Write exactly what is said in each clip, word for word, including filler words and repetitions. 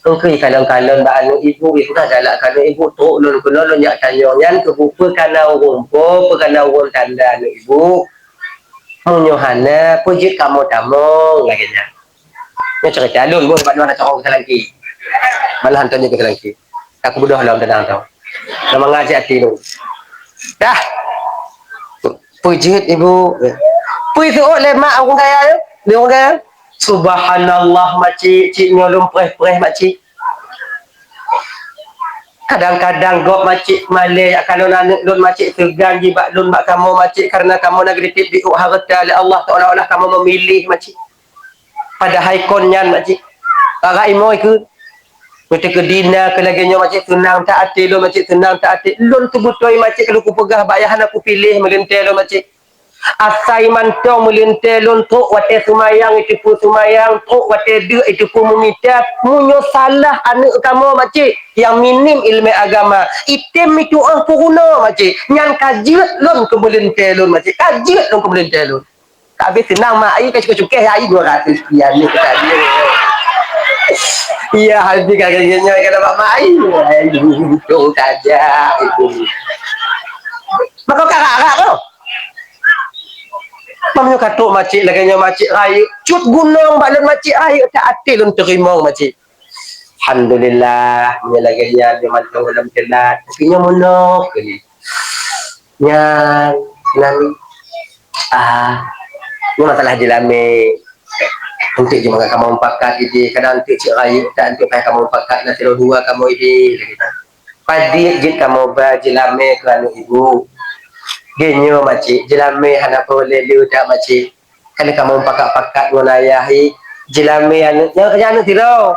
Engkeu kalon-kalon bak aneuk ibu, ibu ka galak keu aneuk ibu, trok lôn keunoe lôn jak tanyong nyan keu bu-, peue kana ureueng po, peue kana ureueng tanda aneuk ibu. Meunyoe hana, peue jeuet kamoe tamong lagèe nyan. Nyoe ceurita lôn, boh, bak lôn hana teuhong keu salangki. Malah hantom nyoe keu salangki. Ka kubeudôh lom teunang tau. Lam mangat cit até lôn. Dah. Peue jeuet, Ibu? Peue seuôt lé mak ureueng kaya nyoe? Lé ureueng kaya? Subhanallah, makcik, cit nyoe lôn preh-preh, makcik. Kadang-kadang gob makcik malèe, ya, kalon aneuk lôn makcik seugan jih bak lôn bak kamoe makcik, kareuna kamoe na geutitip di ôk hareuta lé Allah, seolah-olah kamoe meumiléh makcik. Padahai kon nyan makcik. Rara imoe keuh. Meuteukeudi na keu lagèe nyoe makcik, seunang that até lôn makcik, seunang that até. Lôn keubeutôi makcik, ka lôn kupeugah bak yah hana kupiléh meulintèe lôn makcik. Asai mantong meulintèe lôn trok watèe seumayang iteupeue seumayang, trok watèe deuk iteupeue meumita. Meunyoe salah aneuk kamoe makcik, nyang minim ileumèe agama, item mitu'oh peurunoe makcik, nyan ka jeuet lôn keu meulintèe lôn makcik, ka jeuet lôn keu meulintèe lôn. Ka abéh seunang mak ai ka cukéh-cukéh ai dua ratus rupiah ni ka tadi. Iya, habis ka nyoe ka dapat mak ai. Ai, untung saja itu. Maka ka rak-rak tu. Meunyoe ka trok makcik lagèe nyoe makcik rayeuk, cut gunong bak lôn makcik rayeuk, that até lôn teurimong makcik. Alhamdulillah, meunyoe lagèe nyan nyoe mantong lom teulat, tapi nyoe meunoe keuh. Nyan, nyan, ah, nyoe masalah jeulamé. Eunteuk jeuet mangat kamoe mupakat idéh, kadang eunteuk cit rayeuk, kadang eunteuk payah kamoe mupakat, na sidroe dua kamoe idéh. Padit jeuet kamoe ba jeulamé keu aneuk ibu. Lagèe nyoe makcik, jeulamé hana peureulèe le that makcik. Kan kamoe mupakat-pakat ngon ayah i, jeulamé aneuk, nyan, nyan aneuk sidroe.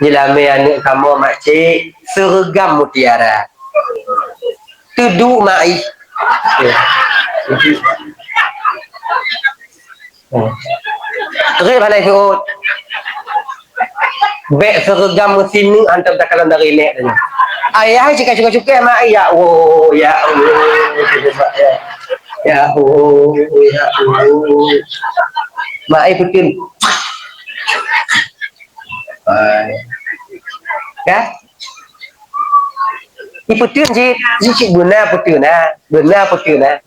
Jeulamé aneuk kamoe makcik, Seureugam Mutiara. Teuduek mak i. Trép hana seuôt. Bèk Seureugam meusineuk hantom takalon dari nèk tanyoe. Ayah cit ka cukéh-cukéh mak, ya Allah, ya Allah. Ya Allah, ya Allah. Mak ai peuteun. Ai. Ka? Ipeuteun cit, cit beuna peuteun na, beuna peuteun na.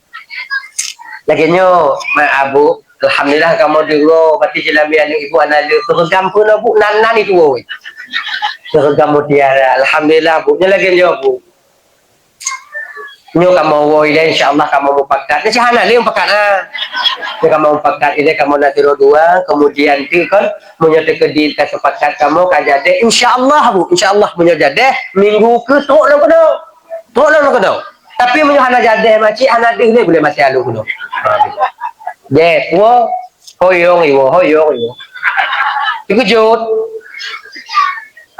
Lagèe nyoe, mak abu, alhamdulillah kamoe deungoe, berarti jeulamé aneuk ibu hana le, Seureugam pun abu, nan-nan itu, woi. Seureugam Mutiara, alhamdulillah bu. Nyoe lagèe nyoe bu. Nyoe kamoe woe ilèe, insya Allah kamoe mupakat. Nyoe hana le mupakat ha. Nyoe kamoe mupakat ilèe, kamoe na sidroe dua, kemudian tu kan, meunyoe teukeudi ka seupakat kamoe ka jadeh, insya Allah bu, insya Allah meunyoe jadeh, minggu keu trok lom keunoe. Trok lom keunoe. Tapi meunyoe hana jadeh makcik, hana deuh lé, boleh maté alô keunoe. Deh, wo, hoyong iwo, hoyong iwo. Dikeujot.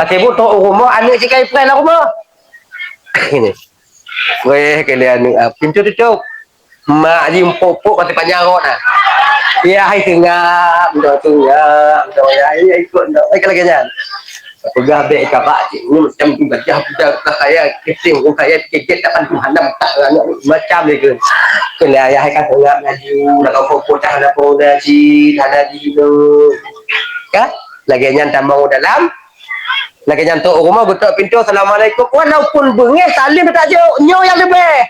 Até bu trok u rumoh, aneuk cit ka ipreh lam rumoh. Weh, keu lé aneuk, ah, pintoe tutup. Mak jih empuk-empuk ka teumpat nyarot, ah. Ya, hai seungap, dah seungap, dah, ya, ya, ikut, dah. Eh, kalau ganyan. Peugah bèk ka bak cit, ni macam tu gajah budak ka kaya, kecil pun kaya, kecil tak kan Tuhan dah tak aneuk macam ni ke. Keu lé ayah ka seungap laju, nak empuk-empuk dah nak pun dah cit, dah laju tu. Kan? Lagèe nyan tamong dalam, Lagèe nyan trok u rumoh, geutok pintoe, "Assalamualaikum." Walaupun beungèh, saleuem tatak jok. Nyoe nyang leubeh.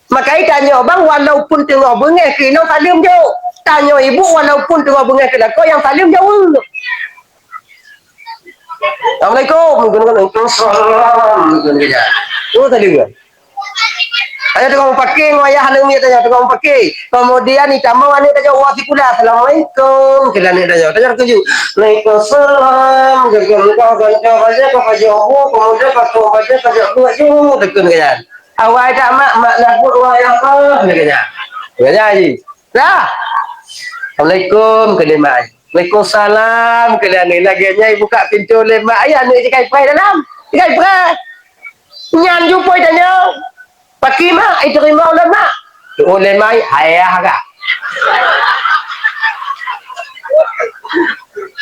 Maka i tanyoe bang, walaupun teungoh beungèh keu inong, saleuem jok. Tanyoe ibu, walaupun teungoh beungèh keu lakoe, nyang saleuem jaweueb. "Assalamualaikum." Waalaikumsalam. Oh, saleuem. Tanyoe teungoh mupakè ngon ayah aneuk miet tanyoe teungoh mupakè. Kemudian itamong aneuk tanyoe uroe sikula, "Assalamualaikum," kheun aneuk tanyoe. Tanyoe teukeujut, "Waalaikumsalam." Geukheun, "Kah gantoe bajèe, kah pajoh bu, kemudian kah tueng bajèe, kah jak buet ju," geukheun nyan. "Awai that mak, mak na buet, wahai Allah," geukheun nyan. Geukheun nyan jih. Dah. "Assalamualaikum," kheun lé mak. "Waalaikumsalam," kheun lé aneuk. Lagèe nyan ibuka pintoe lé mak, ai aneuk jih ka ipreh dalam. Jih ka ipreh. Nyan jumpa tanyoe. Pakri mak, iteurimong lé mak. Tu'oh lé mak, ayah ka.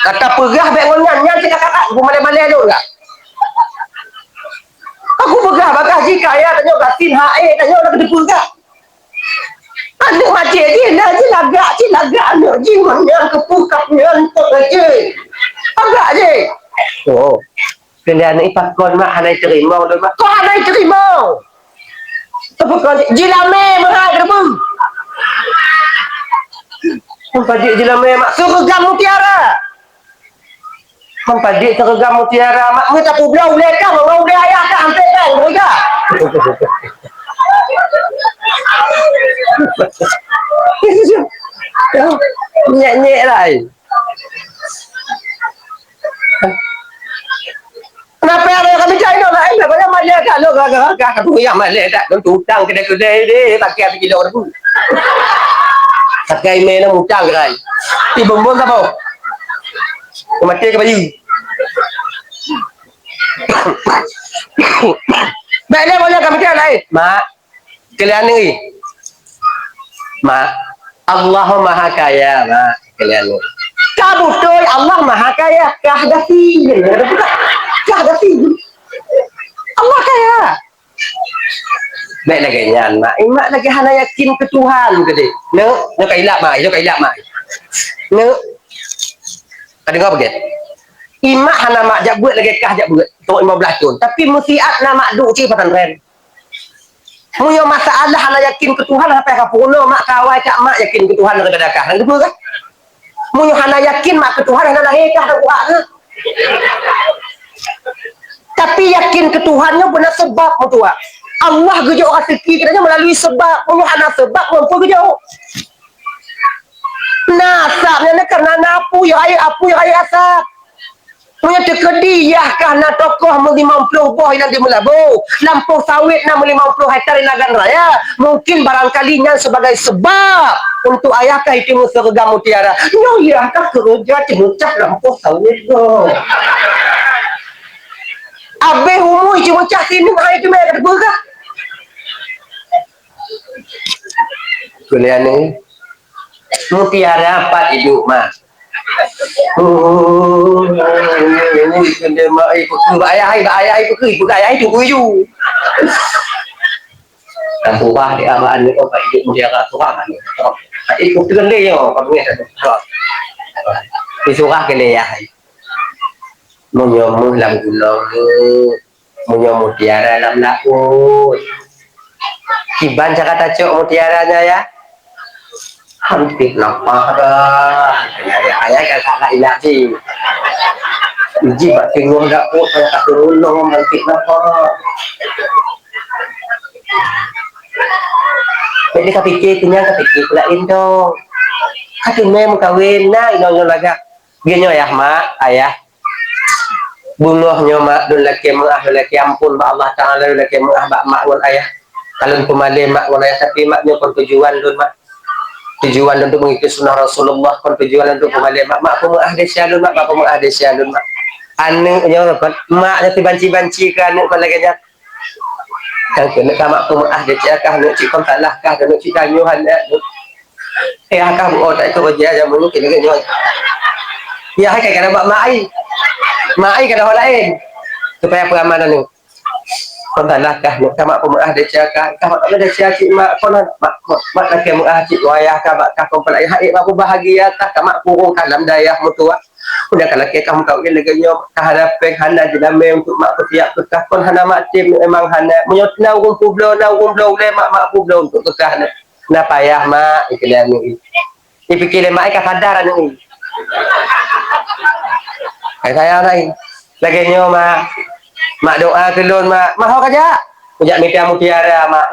Ka tapeugah bèk ngon nyan, nyan cit kakak, bumalèe-malèe lôn ka. Aku peugah bagaih jih kaya tanyoe gasien hai tanyoe na keuteupeu ka. Aneuk macam jih na jih lagak, jih lagak aneuk jih ngon nyan keupeue kap nyan tok aja. Agak jih. Oh. Keulian ni pakon mak hana teurimong lôn mak. Kok hana teurimong? Pakon jilamé meuhat reubeueng. Padik jilamé mak, seureugam mutiara. Kan padik seureugam mutiara mak, meutapubloe ulèe ka, ngon ulèe ayah ka, hampé ka, ngon ka. Nyek-nyek lai. Kenapa ada kami cari dong lain? Katanya malèe tak lo, gagah-gagah. Aku yang malèe tak lo, tutang kedai-kedai deh, pakai api kilo ribu. Pakai email nak utang kedai. Di bombon siapa? Mati ke bayi. Baik dah, banyak kami cari lain. Mak, kalian ni. Mak, Allah Maha Kaya, mak. Kalian ni. Ka beutôi Allah Maha Kaya, kah gasi. Kah gasi. Allah Kaya. Bèk lagèe nyan, mak. Eh, mak lagèe hana yakin keu Tuhan, keu deh. Neuk, neuk ka ilap, mak. Neuk ka ilap, mak. Neuk. Ka deungö beugèt? Imak hana mak jak beuet lagèe kah jak beuet. Trok lima belas thôn. Tapi meusiat na mak duek cit pesantren. Meunyoe masalah hana yakin keu Tuhan, sampai ka peurunoe mak ka awai cak mak yakin keu Tuhan daripada kah. Nang geubeuet kah? Meunyoe hana yakin mak keu Tuhan, hana lahé kah dan uak kah? Tapi yakin keu Tuhan nyoe beuna seubab meutuah. Allah geujok raseuki geutanyoe meulalu seubab. Meunyoe hana seubab, meunyoe geujok. Na asab nyan kareuna na apui rayeuk, apui rayeuk asab. Meunyoe teukeudi yah kah na tokoh meulimong ploh boh inan di Meulaboh, lampôh sawét na meulimong ploh hektar di Nagan Raya, mungkin barangkali nyan sebagai seubab untuk ayah kah jiteumé seureugam mutiara. Nyoe yah kah keureuja ceumeucah lampôh sawét goe. Abéh umu ceumeucah sineuk hai teumé ka teupeugah. Kuliah ni, mutiara pat iduek, mak. Oh, keuneuk mak, eh, peue bak ayah, eh, bak ayah, eh, peue, peue bak ayah, eh, tunggu ju. Lam surah dia, mak, ni, oh, bak iduek mutiara surah, mak, ni. Eh, peue keuneuk lé, yo, mak, ni, surah. Di surah keuneuk, ya. Meunyoe meuh lam gunong ni, meunyoe mutiara lam laôt. Kiban cara tacok mutiara nyan, ya? Hampir lapah dah. Ayah, ayah, ayah, kakak, kakak, ingat sih. Uji bak tengok dapur, saya tak turun dong, hampir lapah. Jadi kapikir, kenyang kapikir pula indong. Aduh, mem kawin, nah, inong-inong lagak. Geutanyoe yah, mak, ayah. Beungoh nyoe, mak, lôn lakèe meu'ah, lôn lakèe ampôn bak Allah Taala, lôn lakèe meu'ah bak mak ngon ayah. Ka lôn peumalèe mak ngon ayah, tapi mak nyoe kon tujuan lôn, mak. Tujuan lôn untuk mengikuti sunnah Rasulullah, kon tujuan lôn untuk peumalèe mak. Mak peumeu'ah desya lôn, mak, mak peumeu'ah desya lôn, mak. Aneuk nyoe kon, mak nyoe sibanci-banci keu aneuk kon lagèe nyan. Nyang keuneuk ka mak peumeu'ah desya kah, neuk cit kon salah kah, neuk cit tanyoe hana. Eh, kah bu'oe tak ikôt bajèe jameun nyoe keuneuk nyoe. Ya, hai, kai kana bak mak ai. Mak ai kana ho laén. Supaya peuaman aneuk. Kon salah kah, neuk ka mak peumeu'ah desya kah, kah mak peumeu'ah desya cit mak, kon mak, mak, mak lakèe meu'ah cit wayah kah bak kah kon peulai hai, eh, mak peubahagia kah, ka mak kurong kah lam dayah meutuah. Udah ka lakèe kah meukawen lagèe nyoe, kah hana péng, hana jeunamé untuk mak peusiap keu kah, kon hana mak tem, memang hana. Meunyoe na ureueng peubloe, na ureueng bloe ulèe mak, mak peubloe untuk keu kah na. Na payah mak, ikeu lé aneuk. Ipike lé mak, ka sadar aneuk. Hai sayang, hai. Lagèe nyoe mak. Mak doa keu lôn mak. Mak ho ka jak? Kujak mita mutiara, mak.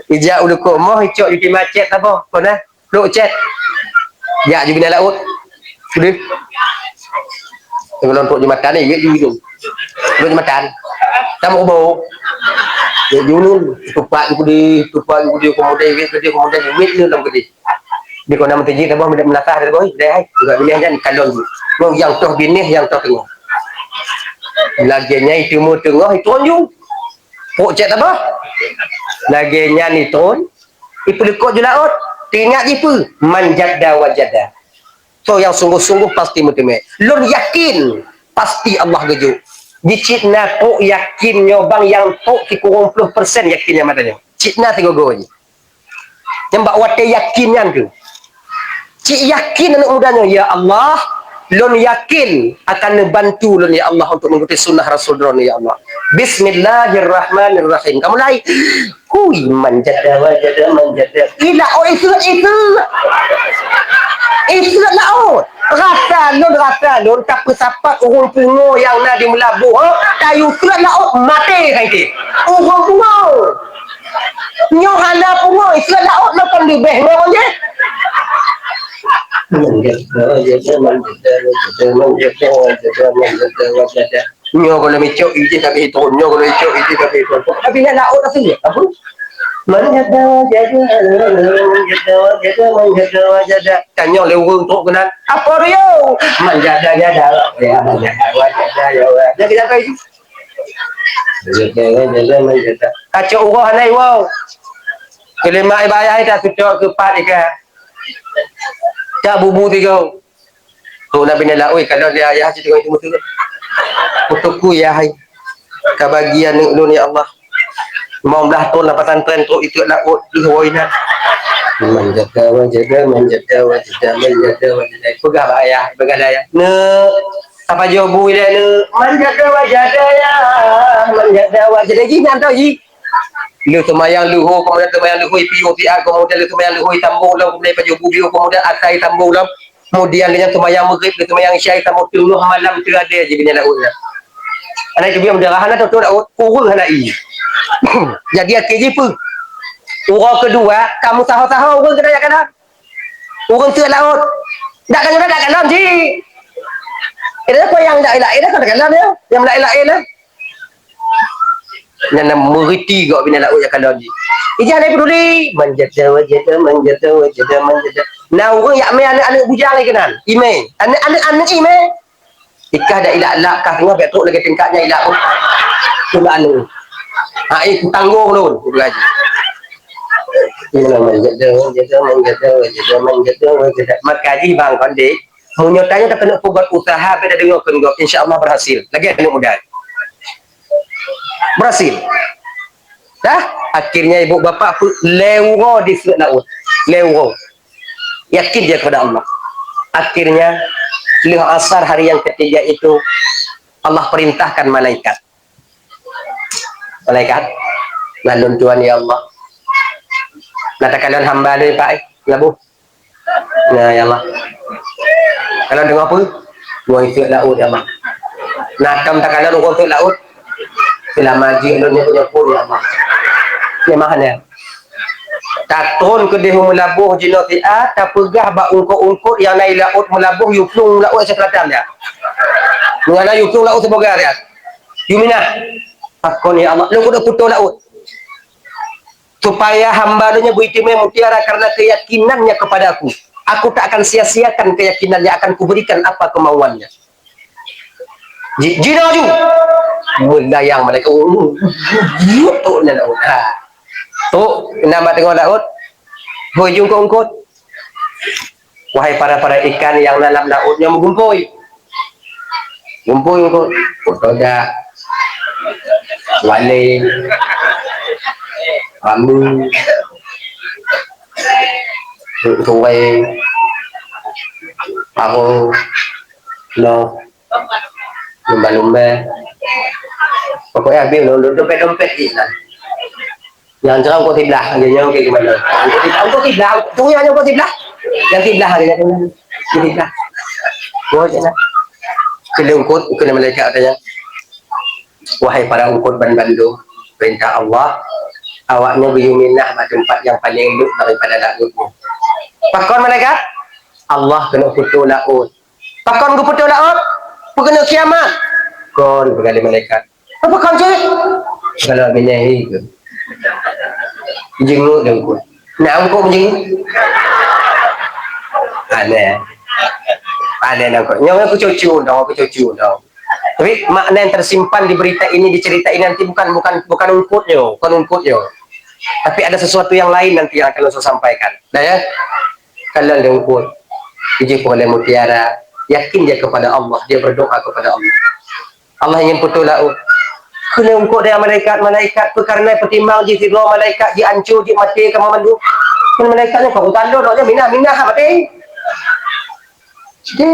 Ijak u leukoh moh, icok di macet saboh. Kon na, plôk cet. Jak ju bina laôt. Udeh. Tengok lôn trôk jumatan ni, wét ju tu. Trôk jumatan. Tamu kubu. Wét ju nun. Tupak ju keudeh, tupak ju keudeh, keumudeh, wét keudeh, keumudeh, wét ju lam keudeh. Di kona meuteujeuet saboh, meunasah saboh, deh hai. Juga binéh nyan kalon ju. Ngon nyang toh binéh, nyang toh teungoh. Lagèe nyan iteumu teungoh, itron ju. Pok cek saboh. Lagèe nyan itron, ipeuleukoh ju laôt. Teuingat jipeue, man jadda wajada. So nyang sungguh-sungguh pasti meuteumé. Lôn yakin pasti Allah geujok. Di cit na trôk yakin nyoe bang nyang trôk sikureueng ploh persen yakin nyang mata nyoe. Cit na sigoe-goe nyoe. Nyang bak watèe yakin nyan keuh. Cit yakin aneuk muda nyoe, "Ya Allah, lôn yakin akan neubantu lôn, ya Allah, untuk mengikuti sunnah Rasul droeneuh, ya Allah. Bismillahirrahmanirrahim." Ka mulai, "Hui, manjada wajada manjada." Ih, laôt iseuet-iseuet. Iseuet laôt. Rasa lôn, rasa lôn tapeusapat ureueng pungo nyang na di Meulaboh, ha? Tayue seuet laôt, maté hai teh. Ureueng pungo. Nyoe hana pungo, iseuet laôt nonton leubeh ngon jih. Nyoe kalau micok ijih tapi itu, nyoe kalau micok ijih tapi itu. Tapi nak laôt asli apa? Manjada wajada, manjada wajada, manjada wajada. Tanyong lé ureueng trok keunan. Apa dia? Manjada jada. Ya, manjada wajada ya. Dia kena apa itu? Kacok uroh hana iwoe. Keulimak ibayah ita kucok keupat ika. Cak bubu tiga. Tu Nabi Nala, oi, kalau dia ayah cit tengok itu mutu. Mutuku ya hai. Ka bagi aneuk lôn ya Allah. Lima belas tahun dalam pesantren tu itu nak ut di woi na. Manjada wajada, manjada wajada, manjada wajada. Peugah bak ayah, peugah ayah. Neuk, Apa jobu ilée neuk? Manjada wajada ya, manjada wajada. Ji nyan tau ji. Lheueh seumayang luhô, keumudian seumayang luhô ipiôh siat, keumudian lheueh seumayang luhô itambong lom, keumudian ipajoh bu biôh, keumudian asa itambong lom. Keumudian lheueh nyan seumayang Maghrib, lheueh seumayang Isya itambong teungoh malam teuradée ji binyan laôt nyan. Hana jibiôh meudarah, hana teutot laôt, ureueng hana ié. Jadi akhé jih peue? Uroe keudua, ka meusaho-saho ureueng keunan nyang kana. Ureueng teuk laôt. Dak ka nyoe dak kalon cit. Ida ko nyang dak ilak, ida ko dak kalon ya. Nyang dak ilak ila. Nyang na meuriti gok bina laôt nyang kalon cit. Ija hana peduli. Manjada wajada, manjada wajada, manjada. Na ureueng yak mé aneuk-aneuk bujang lé keunan. Imé. Aneuk-aneuk aneuk imé. Ikah dak ilak-lak kah teungoh bèk trok lagèe tingkat nyan ilak. Cuba anu. Ha, eh, kutanggong lôn, kupeugah jih. Maka jih bang Konde, meunyoe tanyoe takeuneuk peubuet usaha bèk tadeungoe kheun gob, insya Allah berhasil. Lagèe aneuk muda. Berhasil. Dah, akhirnya ibu bapak pun lewat di laut. Lewat. Yakin dia kepada Allah. Akhirnya, lheueh asar hari yang ketiga itu, Allah perintahkan malaikat. Malaikat, nalun Tuhan ya Allah. Na takalon hamba lé Pak, eh, labuh. Nah, ya Allah. Kalau dengar apa? Wahai teuk laut, ya Allah. Nah, kam takalon ureueng teuk laut. Selama jih lôn nyoe pun, ya Allah. Ya, mahal ya. Tatron keudeh meulaboh jinoe siat, tapeugah bak ungkot-ungkot nyang na i laôt meulaboh, yue plueng laôt seulatan ya. Nyang na yue plueng laôt seuboga ya. Yue minah. Pakon ya Allah, lôn kudu putôh laôt. Supaya hamba lôn nyoe beuitimé mutiara karena keyakinannya kepada-Ku. Aku tak akan sia-siakan keyakinannya, akan Kuberikan apa kemauannya. Ji-, jinoe ju. Meudayang malaikat. Tok nyan laôt. Ha. Tok, na bak teungoh laôt. Hôi ju ungkot-ungkot. Wahai para-para ikan nyang na lam laôt nyoe meugumpôi. Gumpôi ungkot. Kutoda. Walé. Bambu. Tuwai. Paro. Noh. Lumba-lumba. Pokoknya habis dompet-dompet jih lah. Nyang trang ungkot siblah, lagèe nyoe keu gimana? Ungkot siblah, ungkot siblah, tunggu nyang ungkot siblah. Nyang siblah lagèe nyoe. Nyang siblah. Oh, jangan. Keu lé ungkot, keu lé malaikat katanya. Wahai para ungkot ban bandum, perintah Allah, awaknyoe geuyue minah bak teumpat nyang paleng leuek daripada laôt nyoe. Pakon malaikat? Allah keuneuk putôh laôt. Pakon geuputôh laôt? Peukeuneuk kiamat. Kon, peugah lé malaikat. Apa kon cit? Kalau binèh itu. Jenguk dan ungkot. Nak ungkot jenguk? Aneh. Aneh nak ungkot. Nyoe aku cucu dong, aku cucu dong. Tapi makna yang tersimpan di berita ini, di cerita ini nanti bukan, bukan, bukan ungkotnya, bukan ungkotnya. Tapi ada sesuatu yang lain nanti yang akan saya sampaikan. Dah ya? Kalau dia ungkot, dia pun ada mutiara, yakin dia kepada Allah, dia berdoa kepada Allah. Allah ingin putôh laôt. Keuneuk ungkot dari malaikat, malaikat peukareuna peutimang jih sidroe malaikat jih ancô jih maté kamoe mandum. Pun malaikat nyan kok utang dok nyan minah-minah maté. Jadi,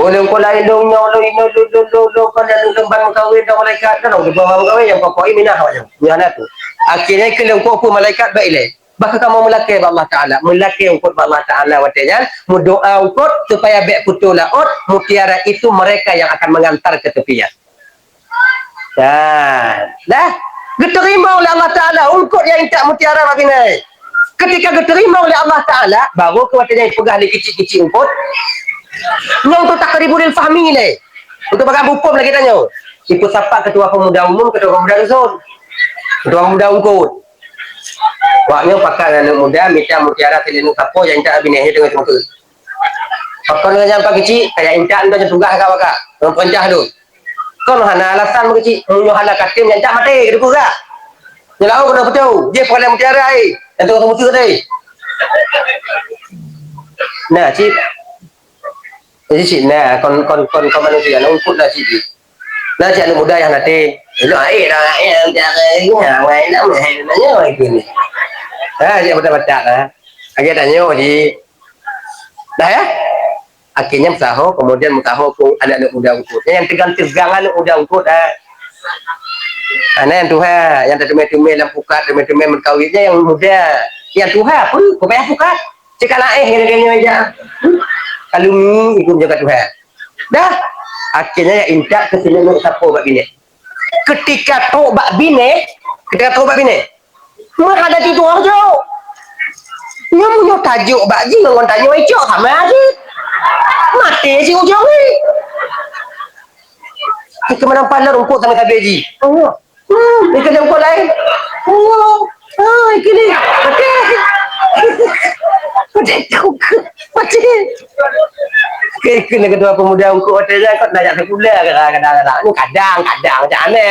ureueng ko laén dong nyoe, lôn inoe, lôn, lôn, lôn, lôn, kon dan lôn ban meukawen dong malaikat, kan dong, dibawa meukawen nyang pokok ini nah, awak nyoe. Nyoe na tu. Akhirnya, keu lôn ko peue malaikat bak ilée. Bah kamoe meulakée bak Allah Taala, meulakée eungkôt bak Allah Taala watée nyan, meudoa eungkôt supaya bék putôh laôt, mutiara itu mereka yang akan mengantar ke tepian. Nah, dah. Geuteurimong lé Allah Taala eungkôt nyang intat mutiara bak binéh. Ketika geuteurimong lé Allah Taala, baru keu watée nyan peugah lé kicik-kicik eungkôt. Nyoe untuk taqribul fahmi lé. Untuk bagian hukum lagi tanyoe. Ipeusapat ketua pemuda umum, ketua pemuda dusun. Ketua pemuda eungkôt. Wak nyoe pakat ngon aneuk muda, mita mutiara sileungeuk sapo nyang intat bak binéh nyoe teungoh teungku. Pakon ngon nyang pakici, kaya intat nyoe tugaih ka baka, ngon peurintah lôn. Kon hana alasan meukici, meunyoe hana katem nyang intat maté, keudeue peugah. Nyoe laôt keunoe peuteu, jih peukalai mutiara, eh, nyang teungoh teumeuteuk tadi. Nah, cit. Jadi cit na kon, kon, kon, kon manusia na eungkôt na cit jih. Na cit aneuk muda nyang na tem. Inoe aé dah, aé dah, aé dah, aé dah, aé dah, aé dah, aé dah, aé dah. Ha, cit batat-batat na. Lagèe tanyoe jih. Dah ya? Akhirnya meusaho, kemudian meusaho keu aneuk-aneuk muda eungkôt. Nyang teugang-teugang aneuk muda eungkôt, ha. Ana nyang tuha, nyang teumé-teumé lam pukat, teumé-teumé meukawen, nyang muda. Nyang tuha peue? Peue payah pukat? Cit ka laén ngon geutanyoe jak. Kalumi ikut jaga Tuhan. Dah. Akhirnya ya intat keu sileungeuk sapo bak binéh. Ketika trok bak binéh, ketika trok bak binéh, meuhadap itu jok. Nyoe meunyoe tajok bak jih ngon tanyoe icok sama jih. Maté si ujong ni. Keu meunan pahala rumput sama sabe jih. Oh. Hmm, ikut yang lain. Oh, oh, ikut ni. Okey. Okey, okey. Okey, kena ketua pemuda eungkôt hotel nyan, kau nak jak sekula kadang-kadang. Ni kadang-kadang macam mana?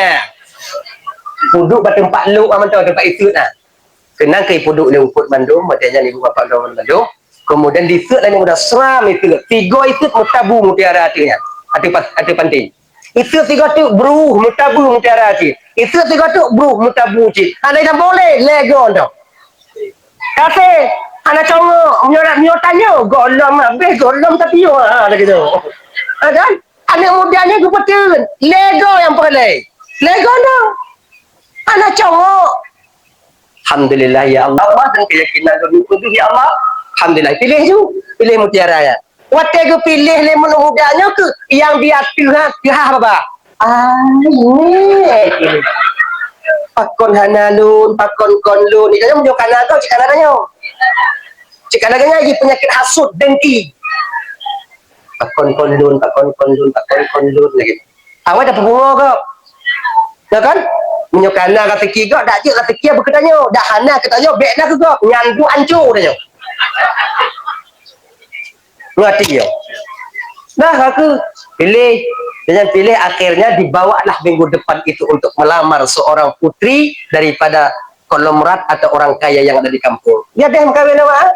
Duduk bak tempat lok, ah, mantap tempat isut nah. Keunan keu ipeuduek lé eungkôt mandum, watèe nyan ibu bapak lôn mandum. Kemudian diseuet lé aneuk muda, sram iseuet. Tiga iseuet meutabu mutiara ateueh nyan. Ateueh pas-, ateueh panti. Iseuet sigoe teuk bruh meutabu mutiara cit. Iseuet sigoe teuk bruh meutabu cit. Hana itam boleh, lego dah. Kasih, hana congok, meunyoe, meunyoe tanyoe, gohlom habéh, gohlom tapi, ha, lagèe tu. Ha, kan? Aneuk muda nyan geupeuteun, lego nyang peureulèe. Lego dah. Hana congok. Alhamdulillah, ya Allah, dan keyakinan lôn keu, ya Allah. Alhamdulillah, piléh ju, piléh mutiara nyan. Watèe geupiléh lé aneuk muda nyoe keuh nyang di ateueh, teuhah babah. Ah, ini. Pakon hana lôn, pakon kon lôn. Ni tanyoe meunyoe kana kau, cit kana tanyoe. Cit kana geuh nyan, penyakit hasut, dengki. Pakon kon lôn, pakon kon lôn, pakon kon lôn lagèe. Awai dah peubungoh gob. Ya kan? Meunyoe kana raseuki gob, dak jeuet raseuki beu keu tanyoe. Dak hana keu tanyoe, bèk na keu gob. Nyan tu ancô tanyoe. Ngerti ya? Nah, aku pilih. Dengan pilih, akhirnya dibawalah minggu depan itu untuk melamar seorang putri daripada konglomerat atau orang kaya yang ada di kampung. Ya deh, meukawen awak, ah.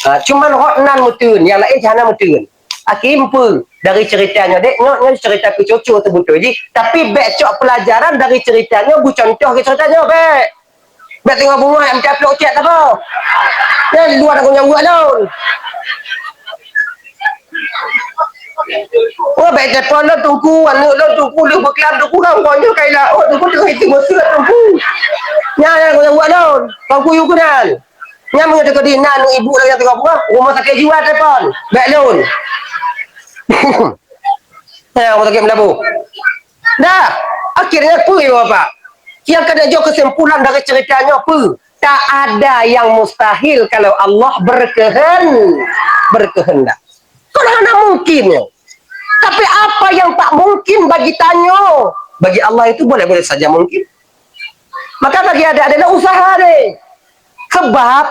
Ha, cuman rot nan meuteun, nyang laén hana meuteun. Akhé peue dari cerita nyoe, dek, nyoe, nyoe cerita keucucu teuh beutôi jih. Tapi bèk cok pelajaran dari cerita nyoe, beucontoh keu cerita nyoe, bèk. Bèk teungoh beungoh, minta plok cek saboh. Nyan luwa takot nyang buet lôn. Oh, bèk telepon lôn, Teungku, aneuk lôn, Teungku, lôn beuklam, Teungku, kan, kon nyoe kai laôt, Teungku, teungoh itu meuseuet, Teungku. Nyan, nyan, nyang buet lôn. Teungku, yue keunan. Nyan meunyoe teukeudi na aneuk ibu lagèe nyang teungoh beungoh, rumoh sakét jiwa telepon. Bèk lôn. Nyan rumoh sakét Meulaboh. Dah, akhirnya peue, Bapak? Nyang keuneuk jok kesimpulan dari cerita nyoe peue? Tak ada yang mustahil kalau Allah berkehen-, berkehendak. Kon hana mungkin nyoe. Tapi apa yang tak mungkin bagi tanyoe, bagi Allah itu boleh-boleh saja mungkin. Maka bagi adak-adak, usaha deh. Sebab,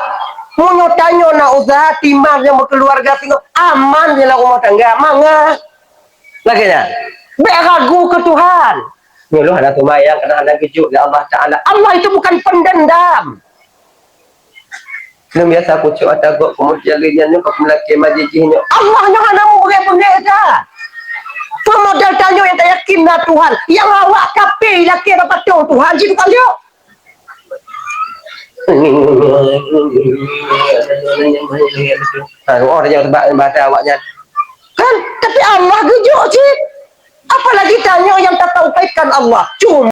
meunyoe tanyoe na usaha, timbang nyang beukeuluwarga singoh, aman dalam rumah tangga, mangat. Lagèe nyan. Bèk ragu keu Tuhan. Nyoe lôn hana seumayang, karena hana geujok lé Allah Taala. Allah itu bukan pendendam. Lôn biasa kucok ata gob, kemudian lheueh nyan nyoe ka meulakèe majih-jih nyoe. Allah nyoe hana meubri beungèh that. Peue modal tanyoe nyang tayakin na Tuhan, nyang awak kafé lakèe bak patong Tuhan cit tukang jok. Ha, oh, dia sebab bahasa awaknyan. Kan? Tapi Allah geujok cit. Apalagi tanyoe nyang tatauhidkan Allah. Cuma